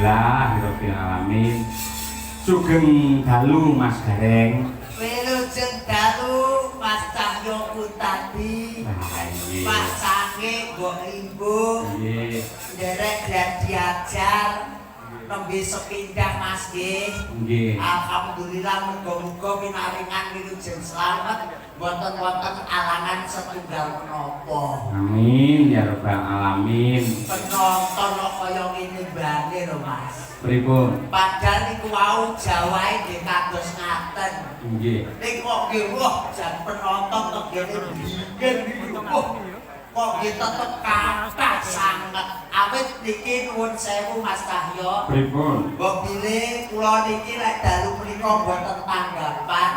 Alhamdulillahirabbil alamin. Sugeng dalu, Mas Gareng. Wilujeng dalu, Mas Cahyo Kuntadi. Wah, nggih. Pak Sange, Mbok Limbo. Nggih. Nderek gladi ajar nembe sepindah, Mas, nggih. Nggih. Alhamdulillah, muga-muga pinaringan wilujeng slamet, boten wonten alangan setunggal menapa. Amin ya rabbal alamin. Penonton kok kaya ngene bane lho, Mas. Pripun? Padahal niku wau Jawae nggih kados ngaten. Nggih. Ning kok nggih, wah, jan penonton tenggene dingin niku. Wah, kok nggih tetep kathah sanget. Awit niki nuwun sewu, Mas Cahyo. Pripun? Mbok bilih kula niki lek dalu menika mboten tanggapan.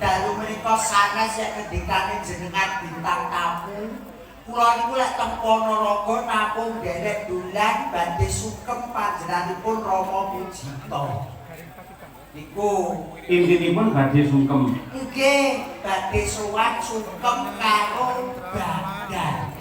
Dalu menika sanes yen ngendikane jenengan bintang tamu. Kula niku lek teng Ponorogo namung nderek dolan badhe sungkem panjenenganipun Rama Mujito. Niku. Intinipun badhe sungkem. Nggih, badhe sowan sungkem karo badan.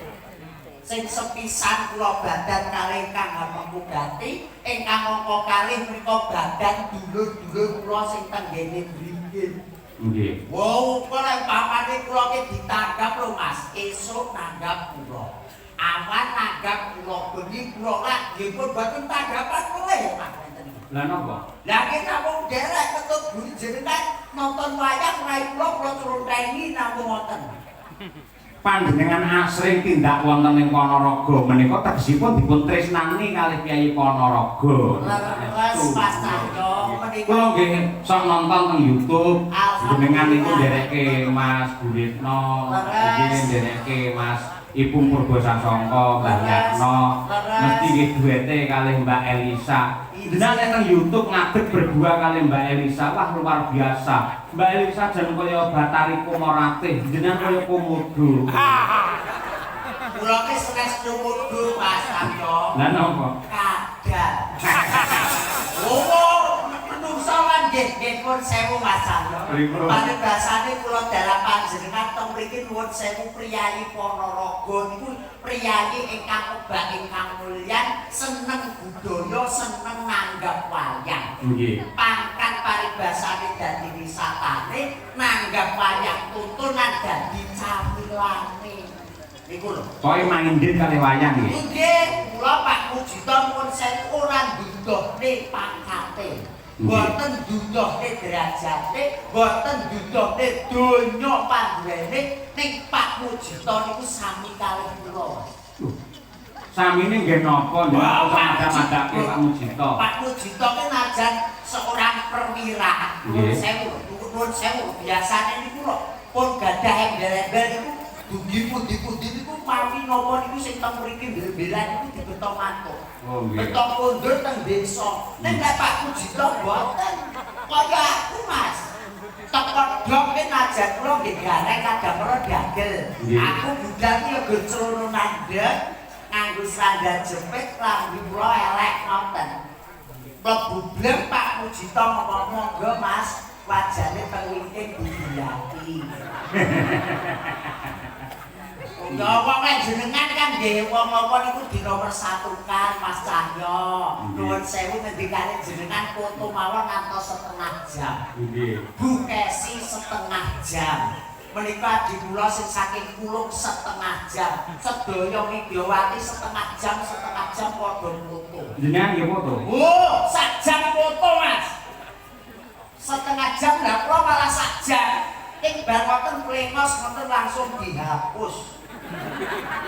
Sing sepisan kula badan kalih Kang Hamengku Gati, ingkang angka kalih menika badan dulur-dulur kula sing tenggene mriki. Nggih. Wow, kok lek umpamane kula ki ditanggap lho, Mas, esuk nanggap kula. Awan nanggap kula, bengi kula lak nggih pun boten tanggapan melih, Mas, ngenten iki. Lah, napa? Lah, ki namung nderek ketut guri jenengan nonton wayang rai kula, kula cluntengi namung ngoten. Panjenengan asring tindak wonten ing Ponorogo menika tegesipun dipun tresnani kalih Kyai Ponorogo. Leres, Mas Cahyo, menika. Kula nggih sok nonton teng YouTube. Alhamdulillah. Jenengan niku ndereke Mas Guritno, nggih ndereke Mas Ipung Purbo Sasongko, Mbah Yatno, mesti nggih duete kalih Mbak Elisa. Jenengan nek teng YouTube ngadeg berdua kalih Mbak Elisa, wah, luar biasa. Mbak Elisa jan kaya Batari Komoratih, jenengan kaya komodo. Kula ki senes komodo, Mas Cahyo. Lah, napa? Kadal. Oh, menungso kan nggih, nggih, pun sewu, Mas Cahyo. Pripun? Paribasane kula dalam panjenengan teng mriki, nuwun sewu, priyayi Ponorogo niku priyayi ingkang kebak ingkang mulyan, seneng budaya, seneng nanggap wayang. Nggih. Pangkat paribasane dadi wisatane, nanggap wayang tuntunan dadi camilane. Niku lho. Pokoke minded kalih wayang nggih. Nggih, kula Pak Mujito nuwun sewu ora nduduhne pangkate. Mboten nduduhne derajate, mboten nduduhne donya panduwene, ning Pak Mujito niku sami kalih kula. Loh, samine nggih napa Wah, njenengan Pak madak-madake Pak Mujito? Pak Mujito ki najan seorang perwira, nuwun sewu, nuwun sewu, biasane niku lho pun gadah embel-embel niku dugi pundi-pundi niku mawi napa niku sing teng mriki bel-belan niku dibeto mantuk. Oh, nggih. Beto kondur teng desa. Ning nek Pak Mujito mboten. Kaya aku, Mas. Teko dok ki najan kula nggih gareng kadang kala dagel. Aku budal ki ya nggo celana nandhek, nganggo sandal jepit, klambi kula elek ngoten. Mlebu bleng Pak Mujito ngomong, "Monggo, Mas, wajane teng wingking dibiyaki." Ya wong lek jenengan kan nggih wong apa niku dinomorsatukan, Mas Cahyo. Nuwun sewu, ngendikane jenengan foto mawon ngantos setengah jam. Nggih. Bu Kesi setengah jam. Menika adi kula sing saking Kuluk setengah jam. Sedaya Widyawati setengah jam, setengah jam padha foto. Jenengan nggih foto? Oh, sak jam foto, Mas. Setengah jam lah kula malah sak jam. Ing bar wonten plengos ngoten langsung dihapus.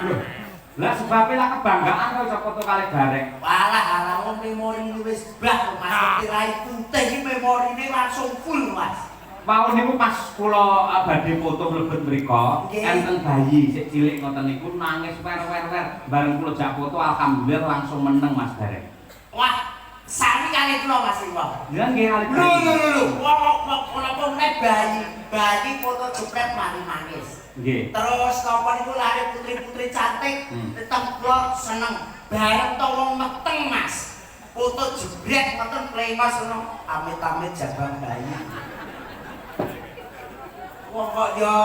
Loh. Lah, sebabnya lah kebanggaan kok iso foto kalih Gareng. Walah, alah, wong memori wis bah, Mas. Tirai putih iki memorine langsung full, Mas. Wau niku pas kula badhe foto mlebet mriku, enten bayi sik cilik ngoten niku nangis wer wer wer. Bareng kula jak foto, alhamdulillah langsung meneng Mas Gareng. Wah, sami kalih kula, Mas Iwa. Jenengan nggih kalih Lho bayi. Lho lho lho, wong kok napa meneh bayi, bayi foto jepret mari nangis. Nggih. Terus napa niku lare putri-putri cantik teng kula seneng. Bareng to wong meteng, Mas. Foto jebret ngoten plengos ngono, amit-amit jabang bayi. Wong kok ya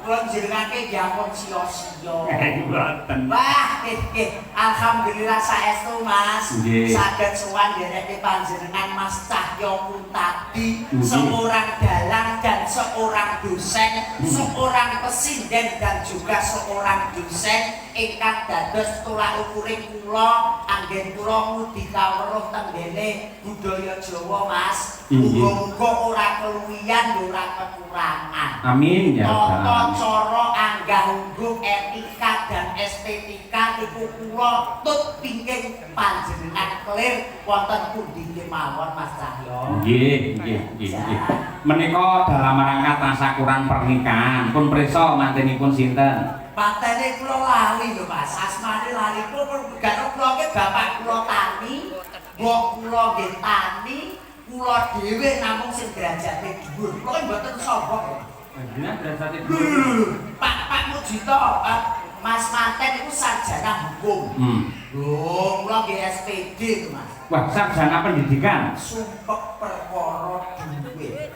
kula jenengake nggih ampun sia-sia. Cahyo. Mboten. Wah, nggih. Alhamdulillah saestu Mas. Saged sowan ndereke panjenengan Mas Cahyo Kuntadi, seorang dalang dan seorang dosen, seorang pesinden dan juga seorang dosen ingkang dados tolak ukure kula anggen kula ngudi kawruh tenggene budaya Jawa Mas. Muga-muga ora keluwihan ora kekurangan. Amin ya Tata rabbal alamin. cara anggah ungguh etika dan estetika niku kula tut pingin panjenengan kelir wonten pundi kemawon Mas Cahyo. Nggih, nggih, nggih, nggih. Menika dalam rangka tasakuran pernikahan, pun prisa mantenipun sinten? Patene kula lali lho Mas, asmane lali kula gak kula ki bapak kula tani, mbok kula nggih tani, kula dhewe namung sing derajate dhuwur. Kula kan mboten sombong. Jenengan derajate dhuwur. Pak Pak Mujito, Mas manten iku sarjana hukum. Lho, kula nggih SPD lho Mas. Wah, sarjana pendidikan. Sumpek perkara duwe.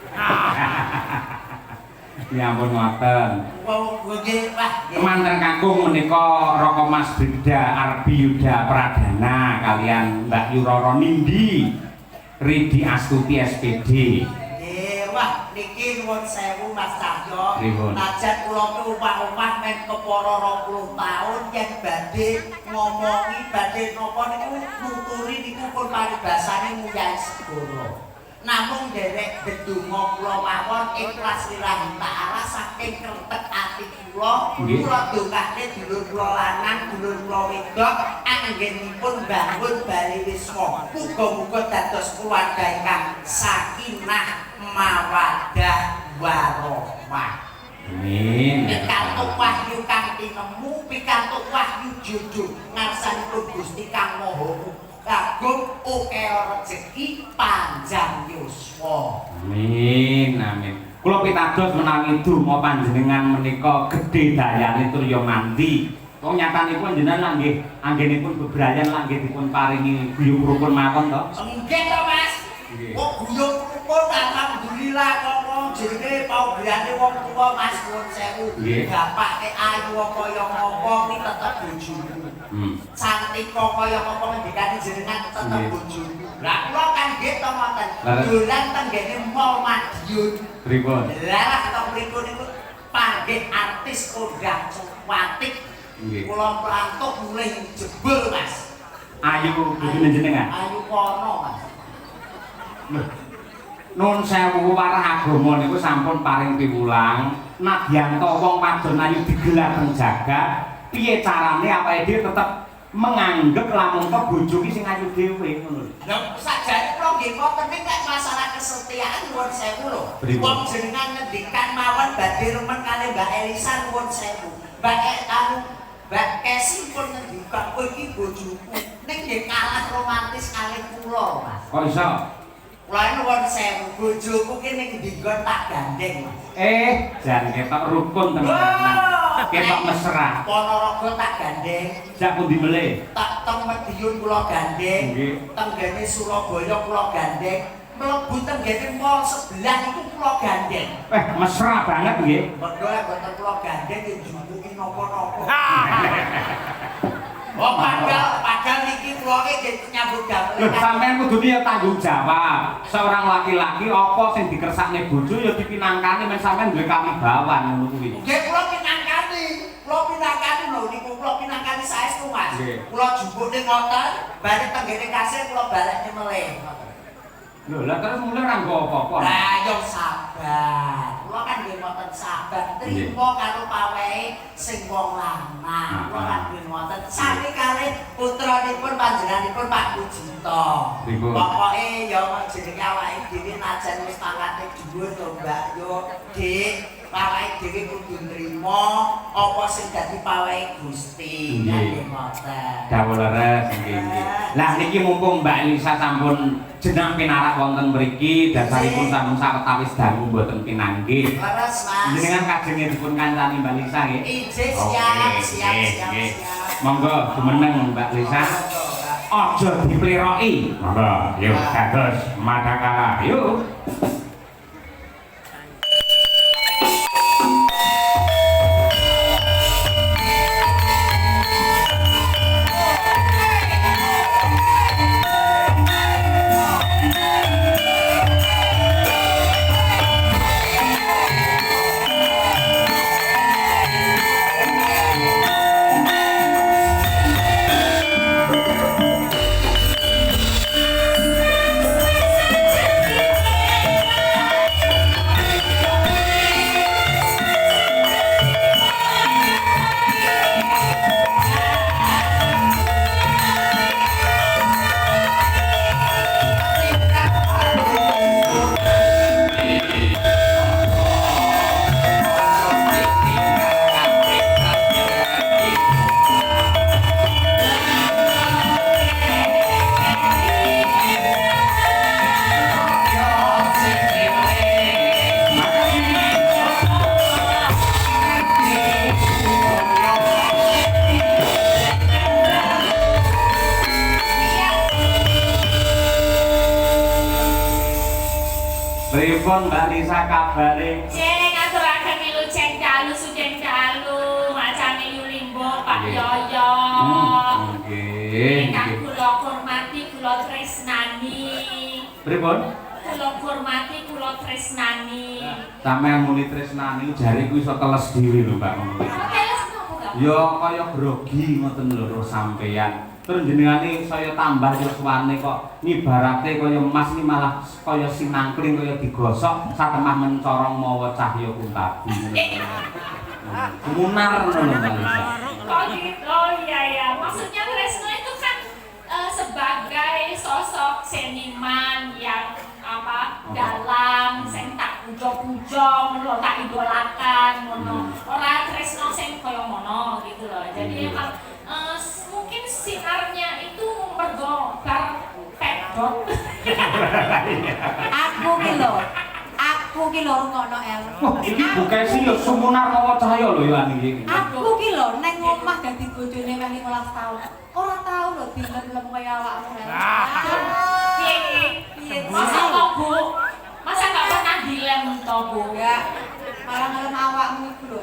Ya ampun ngoten. Wong nggih, wah. Manten kakung menika Raka Mas Brigda Arbi Yuda Pradana kalian Mbak Yuroro Nindi Ridi Astuti SPD. Nggih, wah niki nuwun sewu Mas Cahyo. Najan kula ki omah-omah men kepara 20 taun yen badhe ngomongi badhe napa niku nuturi niku pun paribasane nguyahi segara. Namung nderek ndedonga kula mawon ikhlas lillahi ta'ala saking krentek ati kula, kula dongakne dulur kula lanang, dulur kula wedok anggenipun bangun bali wisma. Muga-muga dados keluarga ingkang sakinah mawaddah warahmah. Amin. Pikantuk wahyu kang tinemu, pikantuk wahyu jujur ngarsanipun Gusti Kang Maha Agung, akeh rejeki panjang yuswa. Amin, amin. Kula pitados menawi donga panjenengan menika gedhe dayane tur ya mandi. Wong nyatanipun jenengan lak nggih anggenipun bebrayan lak nggih dipun paringi guyub rukun mawon to? Nggih to, Mas. Kok guyub rukun alhamdulillah kok wong jenenge paugerane wong tuwa Mas nuwun sewu. Bapake ayu kaya ngapa ki tetep bojomu. Cantika kaya apa ngendikane jenengan tetep bojomu. Lah kula kan nggih to ngoten. Dolan tenggene Mall Madiun. Pripun? Lah teng mriku niku panggih artis kondang cuwatik. Kula prantuk mulih jebul Mas. Ayu bojone jenengan? Ayu kono Mas. Lho. Nun sewu warah agama niku sampun paring piwulang. Nadyan to wong wadon ayu digelar teng jagat, piye carane awake dhewe tetep menganggep lamun to bojo ki sing ayu dhewe ngono lho. Lha sajane kula nggih ngoten ning nek masalah kesetiaan nuwun sewu lho. Wong jenengan ngendikan mawon badhe remen kalih Mbak Elisa nuwun sewu. Mbak anu Mbak Kesi pun ngendikan kowe iki bojoku. Ning nggih kalah romantis kalih kula, Mas. Kok iso? Kula nuwun sewu, bojoku ki ning ndi nggon tak gandeng, Mas. Jan ketok rukun teman-teman. Ketok mesra. Ponorogo tak gandeng. Jak pundi melih? Tak teng Madiun kula gandeng. Teng gene Surabaya kula gandeng. Mlebu teng gene mall sebelah niku kula gandeng. Mesra banget nggih. Mergo lek boten kula gandeng ya njupuki napa-napa. Oh, padahal niki kula nggih nyambut gawe. Lho sampean kudune ya tanggung jawab. Seorang laki-laki apa sing dikersakne bojo ya dipinangkani men sampean duwe kawibawan ngono kuwi. Nggih kula pinangkani. Kula pinangkani lho niku kula pinangkani saestu Mas. Kula jupukne ngoten, bareng tenggene kasir kula balekne melih. Lho lah terus mulih ora nggo apa-apa. Lah yo sabar. Kula kan nggih ngoten sabar, trimo karo pawehe sing wong lanang. Kula kan nggih ngoten. Sami kalih putranipun panjenenganipun Pak Pujito. Pokoke ya jenenge awake dhewe najan wis pangkate dhuwur to Mbak yo, Dik. Awake dhewe kudu nrimo apa sing dadi pawehe Gusti. Nggih ngoten. Dawuh leres nggih nggih. Lah niki mumpung Mbak Elisa sampun jeneng pinarak wonten mriki, dasaripun sampun sawetawis dangu mboten pinanggih. Leres Mas. Jenengan kajenge dipun kancani Mbak Lisa nggih. Ijih siap siap siap. Monggo jumeneng Mbak Lisa. Aja dipleroki. Monggo, yuk dados madakala. Yuk. Pripun, Mbak Lisa, kabare? Ceng ngaturaken wilujeng dalu, sugeng dalu, macane Yulimbo, Pak Yoyo. Nggih. Ingkang kula hormati, kula tresnani. Pripun? Kula hormati, kula tresnani. Sampeyan muni tresnani jare ku iso teles dhewe lho, Mbak, ngono kuwi. Kok teles nopo gak? Ya kaya grogi ngoten lho ro sampeyan. Terus jenengane saya tambah yuswane kok ngibarate kaya emas ini malah kaya sinangkling, kaya digosok satemah mencorong mawa cahya kuntadi ngono. Munar ngono lho, Mbak Lisa. Kok gitu? Oh iya ya. Maksudnya Tresno itu kan sebagai sosok seniman yang apa dalang sing tak pujo-pujo ngono, tak idolakan ngono. Ora Tresno sing kaya ngono gitu loh. Jadi emang mungkin sinarnya itu mergo bar pedot. Aku ki lho. Aku ki lho, rungokno, El. Wah, iki Bu Kesi ya sumunar mawa cahya lho ya iki. Aku ki lho neng omah dadi bojone meh 15 tahun. Ora tau lho dilem-lem kaya awakmu, El. Piye iki? Piye? Masa kok, Bu? Masa gak pernah dilem to, Bu? Enggak. Malah ngelem awakmu iku lho.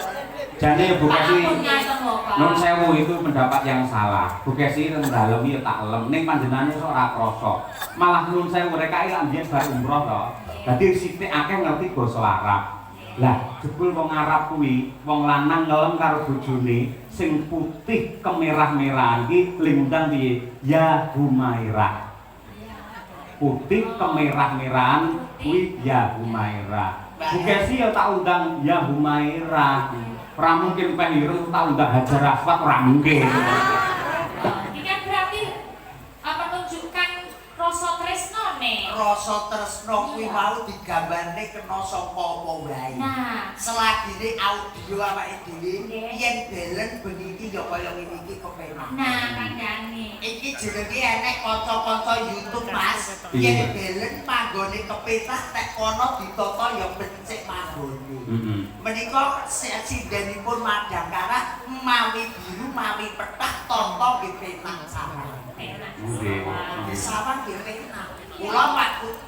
Jane Bu Kesi, Pak, ngaten lho, Pak. Nun sewu, itu pendapat yang salah. Bu Kesi teng dalem ya tak lem, ning panjenengane sok ora krasa. Malah nun sewu, rek lak mbiyen bar umroh to. Dadi sithik akeh ngerti basa Arab. Lah, jebul wong Arab kuwi, wong lanang ngelem karo bojone sing putih kemerah-merahan iki lingundang piye? Ya Humaira. Putih kemerah-merahan kuwi ya Humaira. Bu Kesi ya tak undang ya Humaira. Ora mungkin peh ireng tak undang Hajar Aswad, ora mungkin. Ini kan berarti apa, menunjukkan rasa tresno nih. Rasa tresno kuwi mau digambarne kena saka apa wae. Nah, Selagine audio awake dhewe yen belen bengi iki ya kaya ngene iki kepenak. Nah, kandhane. Iki jenenge enek kanca-kanca YouTube, Mas. Yen belen manggone kepenak, nek kono ditata ya becik manggone. Menika sindenipun Madangkara mawi biru mawi pethak tata nggih penak sawang. Penak. Nggih, sawang nggih penak. Kula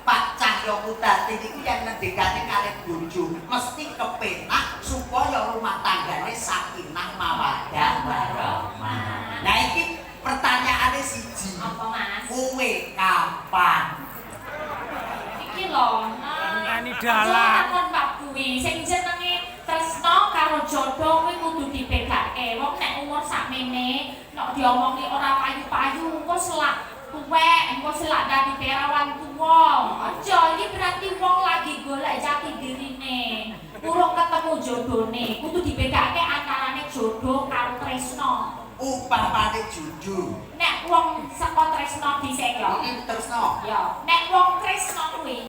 Pak Cahyo Kudati niku yen ngendikane kalih bojo mesti kepenak supaya rumah tanggane sakinah mawaddah warahmah. Nah, iki pertanyaane siji. Apa, Mas? Kowe kapan? Iki lho. Ngenteni dalang. Takon Pak kuwi sing jenenge tresno karo jodoh kuwi kudu dibedake. Wong nek umur sakmene nek diomongi ora payu-payu, engko selak tuwek, engko selak dadi perawan tuwa. Aja, iki berarti wong lagi golek jati dirine. Urung ketemu jodone. Kudu dibedake antarane jodoh karo tresno. Upamane jodoh. Nek wong saka tresno dhisik ya. Heeh, tresno. Ya, nek wong tresno kuwi